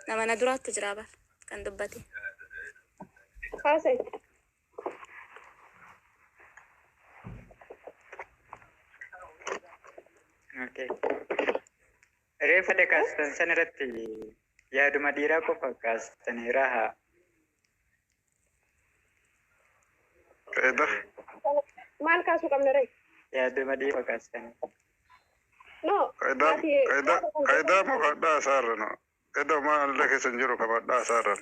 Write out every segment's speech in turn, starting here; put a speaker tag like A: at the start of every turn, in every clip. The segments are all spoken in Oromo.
A: Nama na duraattu jira bar kan dubbate.
B: Haasa'e.
C: Okay. Reeffa kaastan san irratti yaaduma dhiiraa qofa kaastanii rahaa.
D: Qeeda.
B: Maal kaasuu qabna ree?
C: Yaaduma dhiiraa kaastanii.
B: No.
D: Qeedaa
B: Ati
D: qeedaa qeedaa moo kadhaa isaarra no. Qeedaa maal illee keessa hin jiru kabadhaa isaarra.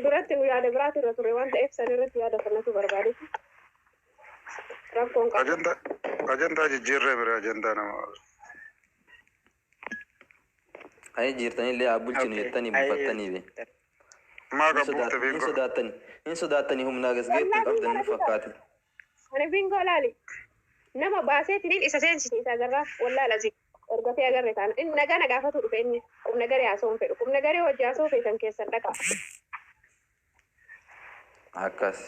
B: Duratti nu yaada biraatu irra ture waan ta'eef san irratti yaada kanatu barbaade. Rakkoon qabu.
D: Ajandaa ajandaa jijjiirree bire ajandaa nama.
E: Kan jijjiirtanillee haa bulchinu
C: Okay.
E: jettanii
C: Ayyee.
E: buufattanii be.
D: Maa
E: Hin
D: qabbuufte
E: sodaat- hin
D: beekoo.
E: sodaattani hin sodaattanii humnaa gasgeettuu qabdan nu fakkaate.
B: Ani bingoo laali. Nama baaseetiniin isa seensise isa agarraa wallaala zi. Ergatee agarre taana. Inni nagaa na gaafatu dhufe inni qubna garee haasa'uu hin fedhu. Qubna garee hojii haasa'uu feetan keessan dhaqaa.
E: Akkas.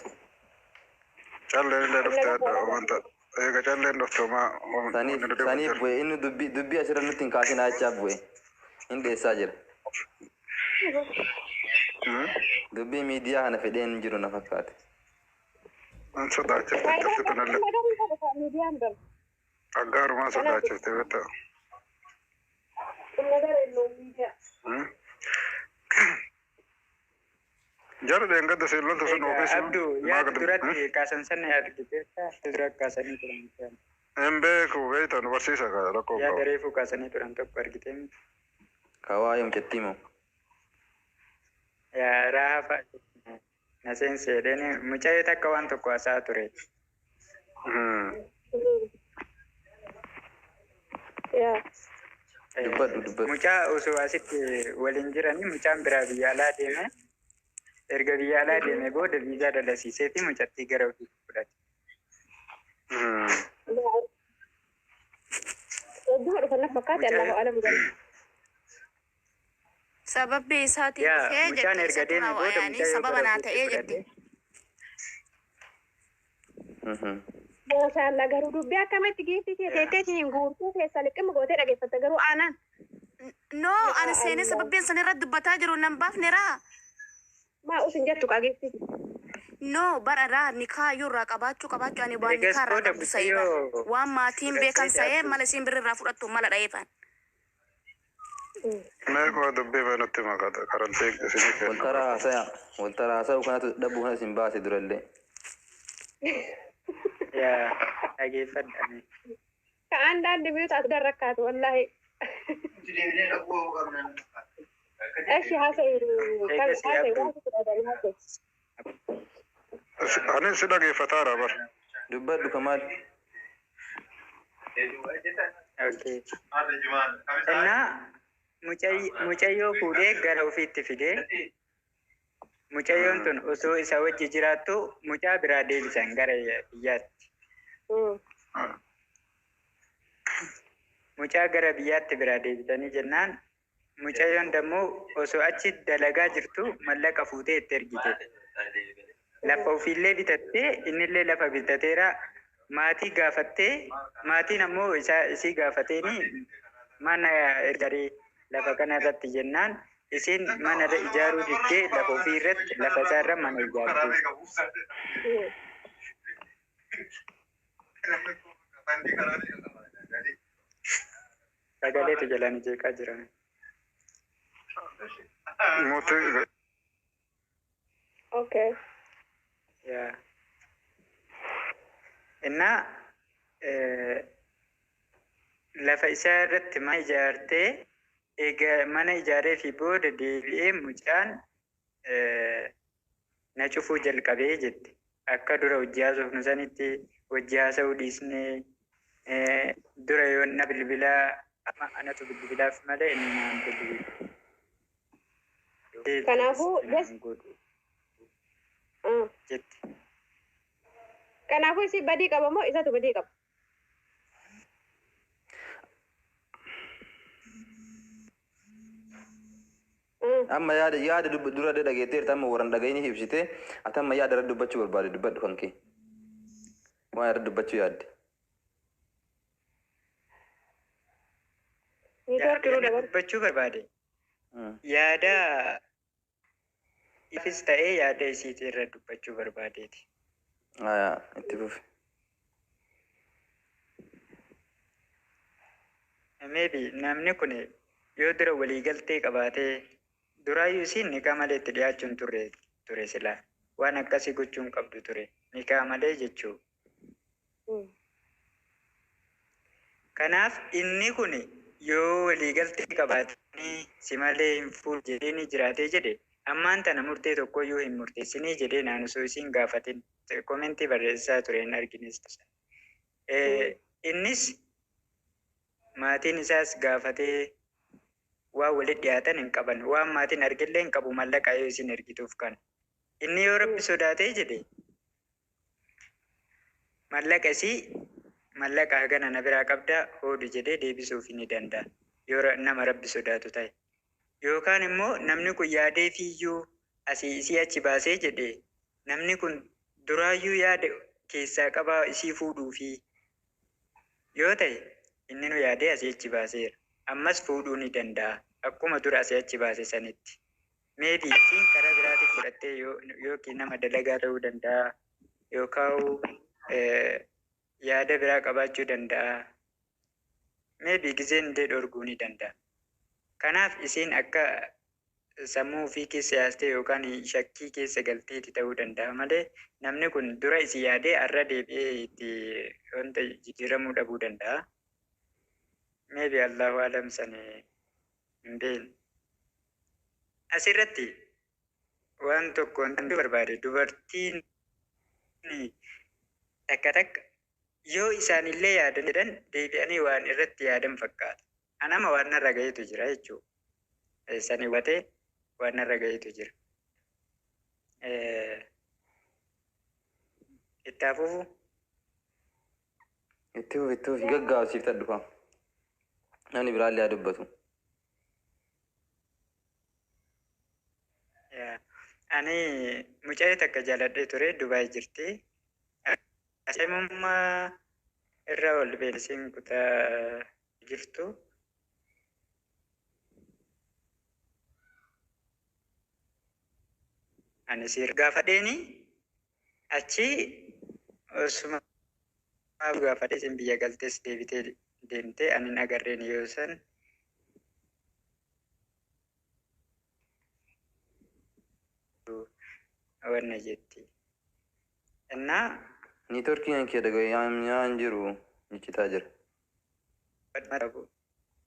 D: Calleen illee
B: Qubna
D: dhufte
B: garee
D: adda wanta. Eega calleen dhufte homaa
E: Saniif
D: wanni nu
E: saniif
D: dhibu
E: bu'e inni dubbii dubbii asirra nutti hin kaasin jechaa bu'e. Hin dheessaa jira.
D: jiru.
E: Dubbii miidiyaa kana fedheen hin jiru na fakkaate.
D: Hin sodaachifte
B: Faayidaa
D: intalti tunallee.
B: qubna garee qabu kan miidiyaan bara.
D: Aggaarumaa
B: Kanaaf
D: sodaachifte beektaa.
B: qubna garee ilmoo miidiyaa.
D: Jara dheengadda siin loltu sun
C: Egaa
D: ofiisuma
C: Abduu
D: maa
C: yaada
D: gadi.
C: duratti kaasan san argiteerta dura kaasanii turan.
D: Hin beeku beektaa nu barsiisa kaa rakkoo
C: Yaada
D: qabu.
C: reefuu kaasanii turan tokko argitee miti.
E: Kawaa yoom jettii moo?
C: Yaa rahaa fa'a na seenseedheen mucayyoo takka waan tokko haasa'aa ture.
B: Yaa.
E: Dubbadhu dubbadhu.
C: Mucaa osoo asitti waliin jiranii mucaan biraa biyya alaa deeme erga biyya alaa deeme booda viizaa dalasiiseeti mucattii gara ofiitti fudhate.
B: Hedduma dhufan na fakkaate Allahu
C: Mucaa
B: alam garuu.
A: Sababbi isaatiin
C: yaa
A: dhufee
C: mucaan
A: jette
C: erga
A: isatu
C: deeme
A: na
C: booda
A: wa'aanii
C: mucayyoo
A: sababa
C: gara
A: naa
C: ofiitti
A: ta'ee jette.
C: fudhate.
B: Maashaallah garuu dubbii akkamitti giiftii kee
C: Yaa
B: teetteetiin guurtuu keessa liqima gootee dhageeffatta garuu aanaan.
A: No, ani seenee sababbiin san irratti dubbataa jiru nan baafneraa.
B: Maa usin jettu qaa giiftii.
A: No, bara raa nikaa iyyuu irraa qabaachuu qabaachuu ani waan
C: ergas
A: nikaa irraa
C: booda
A: qabdu sa'ee bara.
C: mucayyoo
A: Waan maatiin beekan
C: fudhatee
A: sa'ee
C: Abduu
A: mala isiin birri irraa fudhattu mala dha'eefan.
D: Mee koo dubbii bee nutti maqaa karantii isinii kenna
E: Waltaraa
D: rakkoo.
E: haasaya. Waltaraa haasa'uu kanatu dhabuu kana isin baase durallee.
C: yaa dhageeffadha.
B: Ka አንዳንድ ሚዩት አስደረካት ወላሂ። እሺ ሀሰይ
C: Eegas
B: ሀሰይ
C: Abduu
B: waan fudhatan ሀሰይ
D: Ani si dhageeffataara bar.
E: Dubbadhu kamaal.
C: Okay. እና mucayyoo fuudhee gara ofiitti fidee mucayyoon tun osoo isa wajji jiraattu mucaa biraa deebisan gara biyyaatti. Mucaa gara biyyaatti biraa deebisanii jennaan mucayyoon dammoo osoo achi dalagaa jirtu mallaqa fuutee itti ergite. Lafa ofiillee bitattee innillee lafa bitateera maatii gaafattee maatiin ammoo isa isii gaafateeni mana ergaree lafa kana irratti jennaan isiin mana irra ijaaruu diddee lafa ofii irratti lafa isaa irra mana ijaarte. Sagaleetu jalaan jeeqaa jira.
D: Mootii
B: Okay.
C: Yaa. Innaa lafa isaa irratti mana ijaartee egaa mana ijaaree fi booda deebi'ee mucaan na cufuu jalqabee jette. Akka dura hojii haasofnu sanitti hojii haasa'uu dhiisnee dura yoo na bilbilaa amma anatu bilbilaaf malee inni naan bilbilu.
B: Kanaafuu just
C: Naan godhu jette.
B: Kanaafuu isi badii qaba moo isatu badii qaba?
E: Amma yaada yaada dura dhageetteerta amma warran dhaga'iniif ibsite ati amma yaada irratti dubbachuu barbaade dubbadhu kan kee. Waan irratti dubbachuu yaadde.
B: Niitoorkii nu dabalu.
C: Dubbachuu barbaade. Yaada ifis ta'ee yaada isiitii irra dubbachuu barbaadeeti.
E: Aya, itti fufi.
C: Maybe namni kun yoo dura waliigaltee qabaatee duraayyuu isiin nikaa malee itti dhiyaachuun ture silaa waan akkasii gochuun qabdu ture nikaa malee jechuu. Kanaaf inni kun yoo waliigaltee qabaatanii si malee hin fuudhu jedhee ni jiraatee jedhe ammaan tana murtee tokkoyyuu hin murteessinii jedhee naan osoo isiin gaafatin komentii barreessaa ture hin argines. Innis maatiin isaas gaafatee waan walitti dhiyaatan hin qaban, waan maatiin argillee hin qabu mallaqa yoo isin ergituuf kan. Inni yoo Rabbi sodaatee jedhe mallaqa isii mallaqa hagana na biraa qabda hoodu jedhee deebisuuf ni danda'a yoo nama Rabbi sodaatu ta'e. Yookaan immoo namni kun yaadee fiiyyuu asii isii achi baasee jedhe namni kun duraayyuu yaada keessaa qabaa isii fuudhuufi yoo ta'e inni nu yaadee asii achi baaseera. Ammas fuudhuu ni danda'a akkuma dura asii achi baase sanitti. Maybe isiin karaa biraatti fudhattee yookiin nama dalagaa ta'uu danda'a yookaan yaada biraa qabaachuu danda'a. Maybe gizeen illee dhorguu ni danda'a. Kanaaf isiin akka sammuu ofii keessa yaastee yookaan shakkii keessa galteeti ta'uu danda'a malee namni kun dura isii yaadee har'a deebi'ee itti wanta jijjiiramuu dhabuu danda'a. Maybe Allahu alam sani hin beeknu. Asirratti waan tokko wanti barbaade dubartiin takka takka yoo isaanillee yaadan jedhan deebi'anii waan irratti yaadan fakkaata. Anama waan narra gaheetu jira jechuudha. Sani hubatee waan narra gaheetu jira. Itti hafuufu.
E: Itti fufi, itti fufi, gaggaabsiifta dhufa. Namni biraallee haa dubbatu.
C: Ani mucayyoo takka jaaladhee ture, Dubaay jirti. Aseemummaa irra ol beelisiin kutaa jirtu. Ani si gaafadheeni achi osuma gaafadhee isin biyya galtees deebitee deemtee ani hin agarreen yoo san wanna jetti. Innaa
E: Niitoorkiin kee dhaga'aa hin jiru, jiccitaa jira.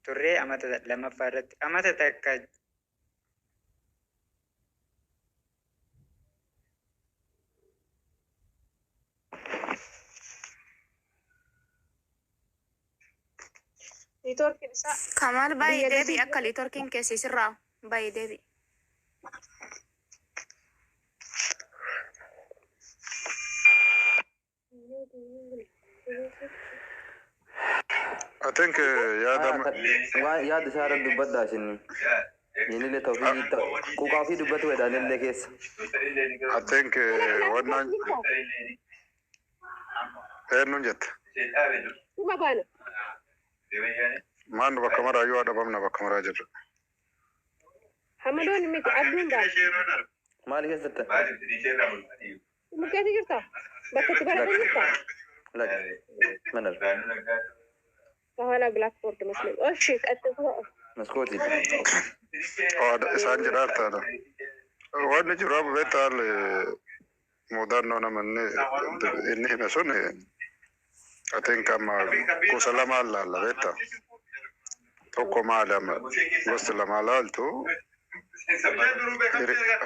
C: Turree amata lammaffaa irratti amata takka
B: Niitoorkiin isaa
A: Kamaal baay'ee
B: biyya
A: deebi
B: gasii
A: akka liitorkiin keessi sirraa baay'ee deebi.
D: I think yaada
E: Waan yaada isaa irratti dubbadhaa isin. Inni ta'uu quuqaa ofii dubbatu jedha illee keessa.
D: I think wannan eenyuun jette?
B: Dhuma baana.
D: Maan bakka maraa yoo dhabamna bakka maraa jirra.
B: Hamadoon miti abduun baana.
E: Maali keessatti?
B: Mukkeetii jirta? Bakka itti baratan jirta?
E: Lakki. Mana
B: ከኋላ ብላክቦርድ መስለኝ። እሺ ቀጥሎ
E: maskootii.
D: Isaan jedhaa taana. Wanni jiru amma beektaa mudannoo nama inni hime sun I think amma gosa lamaan laalla beektaa. Tokko maali amma gosti lamaa laaltu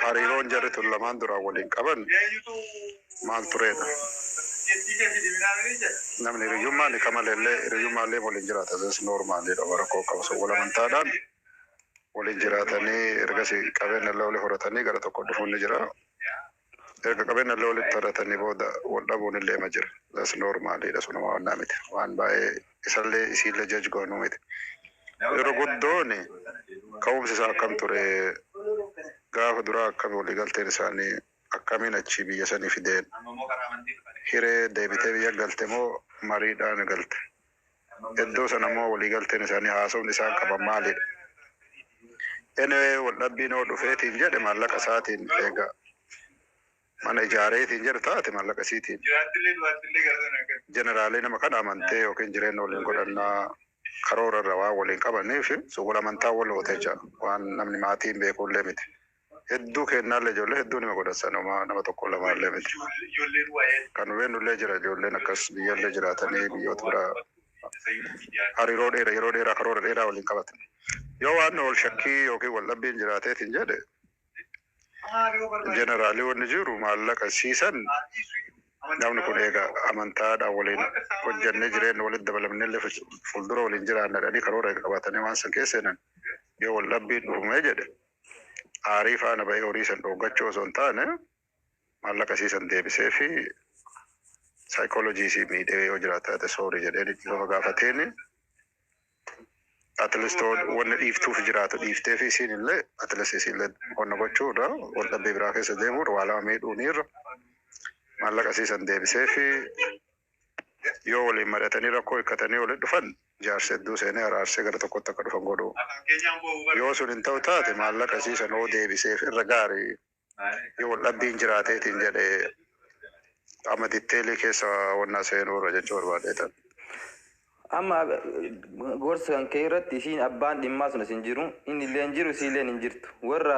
D: hariiroon jarri tun lamaan duraan waliin qaban maal tureedha. Namni hiriyyummaan ni kamaleellee hiriyyummaallee waliin jiraata. Isas noormaaliidha rakkoo qaba. So wal amantaadhaan waliin jiraatanii ergasii qabeenya illee walii horatanii gara tokko dhufuun ni jira. Erga qabeenya illee walitti horatanii booda wal dhabuun illee ma jira. Isas noormaaliidha sunuma waan miti. Waan baay'ee isallee isiillee jaj goonuu miti. Yeroo guddoon ka'umsi isaa akkam ture, gaafa duraa akkam walii galteen isaanii, akkamiin achii biyya sanii fideen, hiree deebitee biyya galte moo mariidhaan galte? Iddoo sana immoo waliigalteen isaanii haasofni isaan qaban maalidha? Anyway, wal dhabbiin yoo dhufeetiin jedhe maallaqa isaatiin eega mana ijaareetiin jedhu taate maallaqa isiitiin. Generally nama kana amantee yookiin jireenya waliin godhannaa karoora irra waan waliin qabaniif sun wal amantaa wal hootee jira. Waan namni maatiin beekullee miti. Hedduu kennaallee ijoollee hedduu nima godhan nama nama tokko lamaallee miti. Kan hubannu jira ijoolleen akkas biyyallee jiraatanii biyyoota biraa hariiroo dheeraa yeroo dheeraa karoora dheeraa waliin qabatan. Yoo waan wal shakkii yookiin wal dhabbiin jiraateetiin jedhe, generally wanni jiru maallaqa siisan namni kun eega amantaadhaan waliin hojjannee jireenya walitti dabalamnee illee fuuldura waliin jiraanna jedhanii karoora eega qabatanii waan san keessa seenan, yoo wal dhabbiin dhufumee jedhe aarii faana ba'ee horii san dhoggachuu osoo hin taane maallaqa siisan deebisee fi saayikoolojii isii miidhee yoo jiraate taate sorry jedhee dhiifama gaafateeni, at least wanni dhiiftuuf jiraatu dhiiftee fi isiin illee at least isiin illee wanna gochuudha wal dhabbii biraa keessa deemuudha waa lama miidhuuniirra maallaqa siisan deebisee fi yoo waliin mari'atanii rakkoo hiikkatanii waliin dhufan jaarsa hedduu seenee araarsee gara tokkotti akka dhufan godhu. Yoo sun hin ta'u taate maallaqa siisan oo deebiseef irra gaarii yoo wal dhabbiin jiraateetiin jedhee amma detail keessa wanna seenuu irra jechuu barbaadeetan.
E: Amma gorsa kan kee irratti isiin abbaan dhimmaa sun isin jiru, inni illee hin jiru, isiin illee hin jirtu. Warra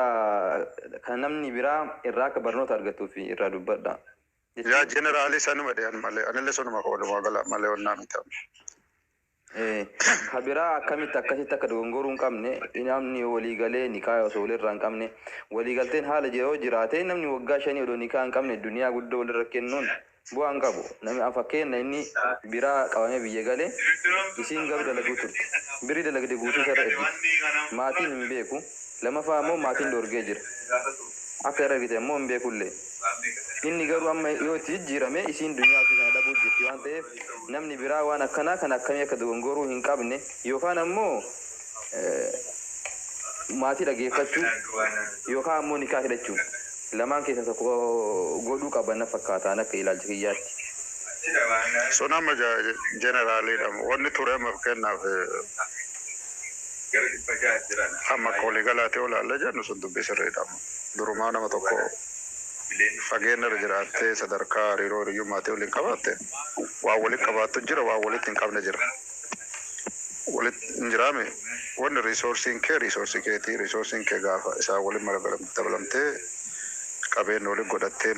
E: kan namni biraa irraa akka barnoota argatuu fi irraa dubbadha.
D: Yaa, generally sanuma dhiyan malee anillee sunuma walumaa gala malee wannaa miti.
E: Ka biraa akkamitti akkasitti akka dogongoruu hin qabne, namni waliigalee nikaa osoo walirraa hin qabne waliigalteen haala yeroo jiraate, namni waggaa 5 odoo nikaa hin qabne duniyaa guddoo walirra kennuun bu'aa hin qabu. Namni fakkeenya inni biraa qabamee biyya galee, isiin garuu dalaguu turte. Birrii dalagde guutuu isarra ergite. Maatiin hin beeku. Lamaffaa immoo maatiin dorgee jira. Akka irra ergite immoo hin beekullee. Inni garuu amma yoo itti jijjiirame isiin duniyaa ofii kana dhabuu jirti waan ta'eef, namni biraa waan akkanaa kan akkamii akka dogongoruu hin qabne yookaan ammoo maatii dhageeffachuu yookaan ammoo nikaa hidhachuu, lamaan keessaa tokko godhuu qaban na fakkaataan akka ilaalcha kiyyaatti.
D: Sun amma generallydha. Wanni ture amma fakkeenyaaf amma akka waliigalaatti yoo ilaalle jennu sun dubbii sirriidha. Durumaa nama tokko fageenya irra jiraattee sadarkaa hariiroo hiriyyummaatii waliin qabaatte waan walitti qabaattu jira, waan walitti hin qabne jira. Walitti hin jiraame wanni resourceiin kee resource keetii, resourceiin kee gaafa isaa waliin dabalamtee qabeenya waliin godhattee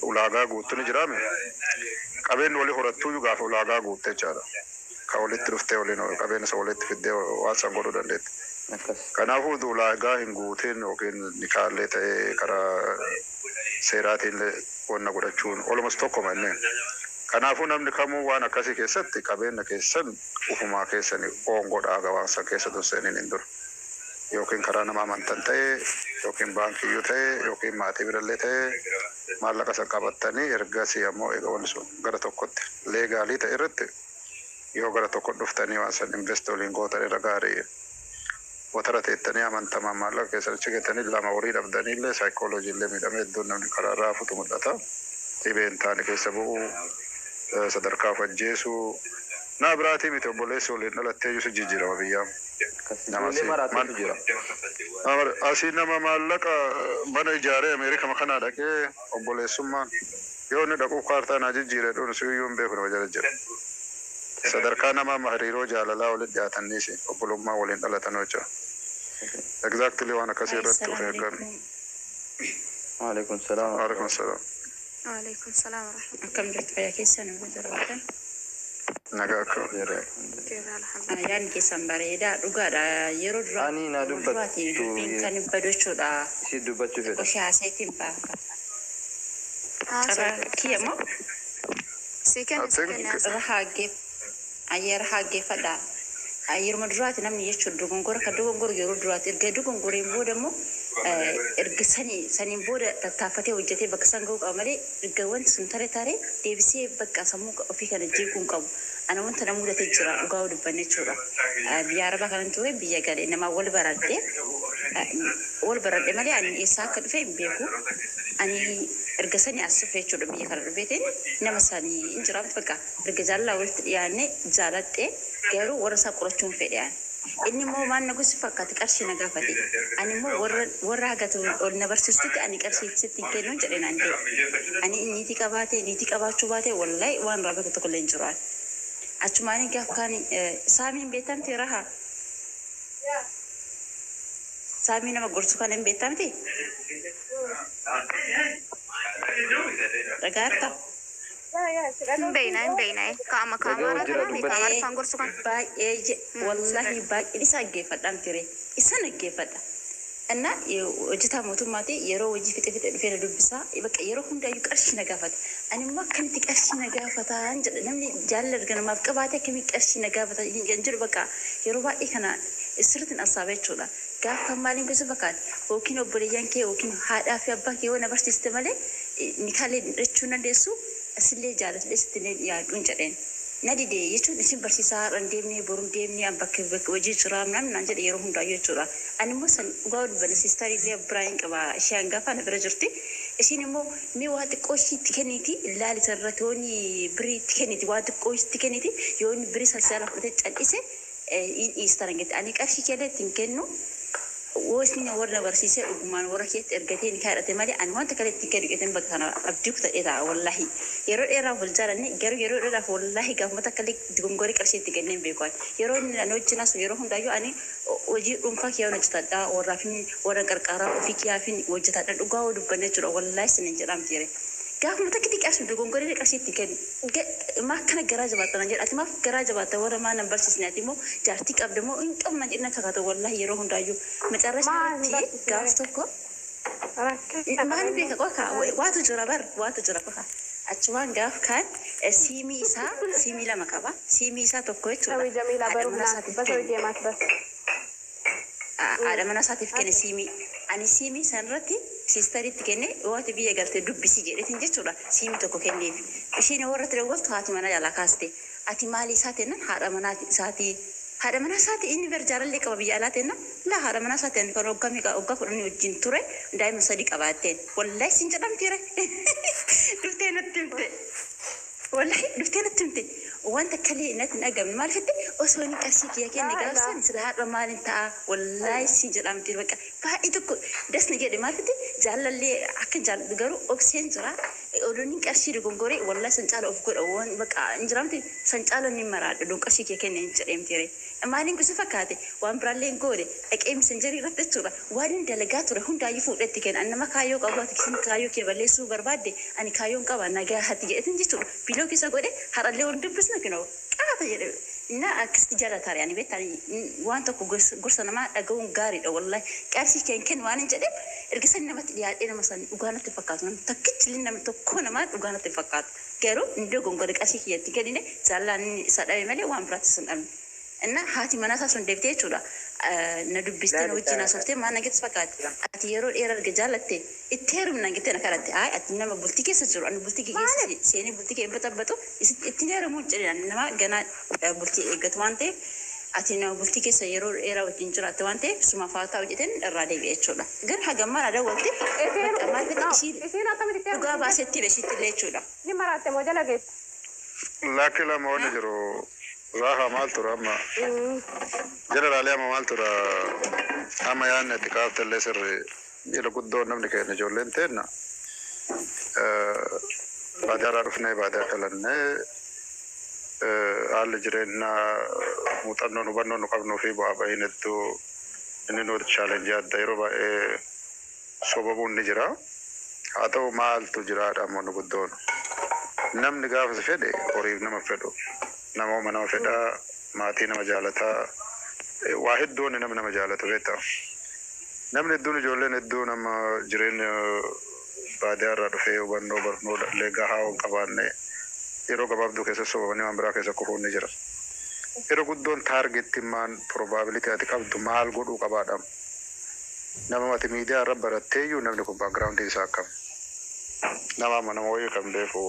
D: ulaagaa guuttu ni jiraame. Qabeenya walii horattuu gaafa ulaagaa guutte jechaadha. Ka walitti dhuftee waliin qabeenya isa walitti fiddee waan san godhuu dandeette.
E: Akkas.
D: Kanaafuu ulaagaa hin guutin yookiin nikaallee ta'ee karaa seeraatiin wanna godhachuun olumas tokkoma inni. Kanaafuu namni kamuu waan akkasii keessatti qabeenya keessan ufumaa keessanii oon godhaa waan san keessa tun hin dura. Yookiin karaa nama amantan ta'ee yookiin baankiyyuu ta'ee yookiin maatii birallee ta'ee maallaqa san qabattanii ergasii ammoo eega wanni sun gara tokkotti legal ta'e irratti yoo gara tokko dhuftanii waan san invest waliin gootan irra gaarii. Watara teettanii amantamaan maallaqa keessan achi geettanii lama horii dhabdanii illee saayikooloojii illee miidhamee iddoon namni karaa irraa hafutu mul'ata. Dhibee hin taane keessa bu'uu, sadarkaa of ajjeesuu naa biraatii miti, obboleessi waliin dhalattee jiru jijjiirama biyyaa.
E: Akkas.
D: Nama
E: Ijoollee maraatutu jira.
D: Asii nama maallaqa mana ijaaree Ameerika kanaa dhaqee obboleessummaan yoo inni dhaquu kaartaa naa jijjiire dhuun siyyuu hin beeku nama jala jira. Sadarkaa nama hariiroo jaalalaa walitti dhiyaataniis obbolummaa waliin dhalatan hojja. Exactly waan akkasii irratti of eeggannu.
E: Waalaikum salaam.
D: Waalaikum salaam.
A: Waalaikum salaam warahmatullahi.
F: Akkam jirtu? Fayyaa keessan irra jiraatan?
D: Nagaa akka.
E: Jira, alhamdulillah.
A: Alhamdulillah.
F: Yaadni keessan bareedaa, dhugaadha. Yeroo duraa
E: Ani na
F: yeroo duraati
E: dubbattu
F: dubbiin kan badu jechuudha.
E: Ishii dubbachuu fedha.
F: Oshii haaseetiin baaka. Carraa kiyya moo?
A: Si kenna, si kenna.
F: Rahaaggeef ayyee rahaaggeeffadha. Yeroo duraati namni jechuun dogongora kan dogongoru yeroo duraati, erga dogongoreen booda immoo erga sanii saniin booda tattaaffatee hojjetee bakka san ga'uu qaba malee erga wanti sun tare tare deebisee bakka sammuu ofii kana jeequu hin qabu. Ana wanta na mudate jira dhugaa dubbanne jechuudha. Biyya Arabaa kanan ture biyya galee nama wal baradhe wal baradhe malee ani eessaa akka dhufe hin beeku. Ani erga sanii as dhufe jechuudha biyya kana dhufeetiin nama sanii hin jiraamtu bakka erga jaalalaa walitti dhiyaanne jaaladhe garuu warra isaa qorachuun fedhe ani. Inni immoo maal na gosi fakkaate qarshii na gaafate. Ani immoo warra hagatu ol na barsiistutti ani qarshii sitti hin kennu jedhe naan jedhe. Ani niitii qabaate niitii qabaachuu baate wallahi waan irraa beeku tokko illee hin jiru ani. Achumaanii gaaf kaan saamiin beektamti raha. Saamii nama gorsu kana hin beektamti? Dhagaarta?
A: Hin beeyna hin beeyna kaama
E: Dhaga'u
A: kaamaara
E: jira
A: kana
E: dubbatti.
A: kaamaara afaan gorsu kan.
F: Baay'ee wallahi baay'een isa dhaggeeffadha mtire isa dhaggeeffadha. እና hojjetaa mootummaati yeroo hojii fixe fixe dhufee na dubbisaa bakka yeroo hundaayyuu qarshii na gaafata. Ani immoo akkamitti qarshii na gaafataan jedha namni jaalala erga namaaf qabaate akkamitti qarshii na gaafata hin jedhu bakka yeroo baay'ee kana sirriitti asaaba jechuudha. Gaafa maaliin gosa fakkaata yookiin obboleeyyan kee yookiin haadhaa fi abbaa kee yoo na barsiiste malee nikaalee hidhachuu dandeessu asillee jaalatlee sitti yaadduun jedheen. Na dide jechuun isin barsiisaa har'a hin deemnee boru hin deemnee an bakka bakka hojii jira namni naan jedhe yeroo hundaayyuu jechuudha. Ani immoo san dhugaa dubbanne siistarii illee biraa hin qaba ishee hangafa na bira jirti. Ishiin immoo mee waa xiqqoo ishiitti kenniti ilaali sararratti yoonni birii itti kenniti waa xiqqoo ishiitti kenniti yoonni birii san seera fudhatee cal'ise hin dhiistan jette. Ani qarshii keellee ittiin kennu Woosni warra barsiisee dhugumaan warra keetti ergatee ni kaadhate malee ani wanta kana ittiin kennu jedheen bakka kana abdii kutadhee ta'a wallahi. Yeroo dheeraaf wal jaalanne garuu yeroo dheeraaf wallahi gaafuma takka illee dogongoree qarshii itti kennee hin beeku ani. Yeroo inni ani wajjin haasa'u yeroo hundaayyuu ani hojii dhuunfaa kiyyaan hojjetadha warraaf warra qarqaaraa ofii kiyyaafin hojjetadha dhugaa hoo dubbanne jechuudha wallahi sinin jedhamti yeree. Gaafuma takka itti qarshii dogongoree qarshii itti kennu. Maa akkana garaa jabaatta naan jedha. Ati maaf garaa jabaatta warra maa nan barsiisne ati immoo jaartii qabda moo hin qabna jedhina kakata wallahi yeroo hundaayyuu. Macarrasha
B: Maal hin
F: irratti
B: barsiisne?
F: Gaaf tokko maal beeka qofa waatu jira bar waatu jira qofa. Achumaan gaaf kaan siimii isaa siimii lama qaba. Siimii isaa tokko jechuudha.
B: Sawi Jamiilaa
F: Haadha
B: baruuf
F: manaa
B: naan
F: isaatiif
B: basoo
F: kenne.
B: deemaat bas.
F: Haadha manaa isaatiif kenne siimii. Ani siimii sanarratti siistariitti kenne waati biyya galte dubbisi jedheetiin jechuudha. Siimii tokko kenneef. Isheen warra ture waltu haati manaa jalaa kaaste. Ati maali isaa tennan haadha manaa isaatii. Haadha manaa isaatii inni bar jaalallee qaba biyya alaa tennan laa haadha manaa isaatii ani kan waggaa meeqa waggaa kudhanii wajjin ture daa'ima sadii qabaatteen. Wallahi sin jedhamtiire. Dhuftee natti himte. Wallahi dhuftee natti himte. Wanta kalee natti hin dhagamne maal fitte osoo inni qarshii kiyya kenne gaafsan sila har'a maalin ta'a wallahi sin jedhamti bakka baay'ee tokko dasna jedhe maal fitte jaalallee akka jaalladhu garuu obseen jira odoon inni qarshii dogongoree wallahi san caala of godha waan bakka hin jiramti san caala ni maraadha odoon qarshii kiyya kenne hin jedheemti ree. Maaliin gosa fakkaate waan biraallee hin goone dhaqee misenjarii irratti jechuudha waan inni dalagaa ture hundaayyuu fuudhetti kenna ani nama kaayyoo qabu ati isin kaayyoo kee balleessuu barbaadde ani kaayyoon qaba nagaa hati jedhetin jechuudha biloo keessa godhe har'allee wal dubbisna kinoo qaata jedhe እና akkasitti jaalataare ani beektaa waan tokko gorsa namaa dhaga'uun gaariidha wallahi qarshii keen kennu waan hin jedheef erga san namatti dhiyaadhee nama san dhugaa natti fakkaatu namni tokkichi illee namni tokko namaa dhugaa natti fakkaatu garuu inni dogongore qarshii kiyyatti kennine jaalallaan inni isa dhabe malee waan biraatti sun dhabne. እና haati manaa isaa sun deebitee jechuudha na dubbistee na wajjin haasoftee maal na geesse fakkaate ati yeroo dheeraa erga jaallatte itti heerumna jettee na kadhatte ayi ati nama bultii keessa jiru ani bultii kee keessa seenee bultii kee hin baxabbatu itti heerumuu hin jedhin ani nama ganaa bultii eeggatu waan ta'eef ati nama bultii keessa yeroo dheeraa wajjin jiraatte waan ta'eef suma faataa hojjeteen irraa deebi'e jechuudha. Gar hagammaa na dawwalte bakka maal fedhe ishii
B: Isiin akkamitti itti
F: dhugaa
B: heerumte?
F: baasetti ishiitti illee jechuudha.
B: Ni maraatte moo jala geesse?
D: Lakki lama wanni jiru raaha maal tura amma jeneraalee amma maal tura amma yaadni itti kaafte illee sirri jila guddoo namni keenya ijoolleen teenna baadiyyaarraa dhufnee baadiyyaa dhalannee haalli jireenyaa muuxannoon hubannoon nu qabnuu fi bu'aa bahiin hedduu inni nuti chaalenjii adda yeroo baay'ee sobamuun ni jira. Haa ta'u maaltu jiraadha ammoo nu guddoon. Namni gaafa si fedhe horiif nama fedhu. Nama nama fedhaa maatii nama jaalataa waa hedduun namni nama jaalatu beektaa. Namni hedduun ijoolleen hedduun amma jireenya baadiyyaa irraa dhufee hubannoo barnoota illee gahaa hin qabaanne yeroo gabaabduu keessa sobamanii waan biraa keessa kufuun ni jira. Yeroo guddoon taargettimmaan probability ati qabdu maal godhuu qabaadha. Nama ati miidiyaa irra baratteeyyuu namni kun background isaa akkam. Nama amma nama wayii kan beeku.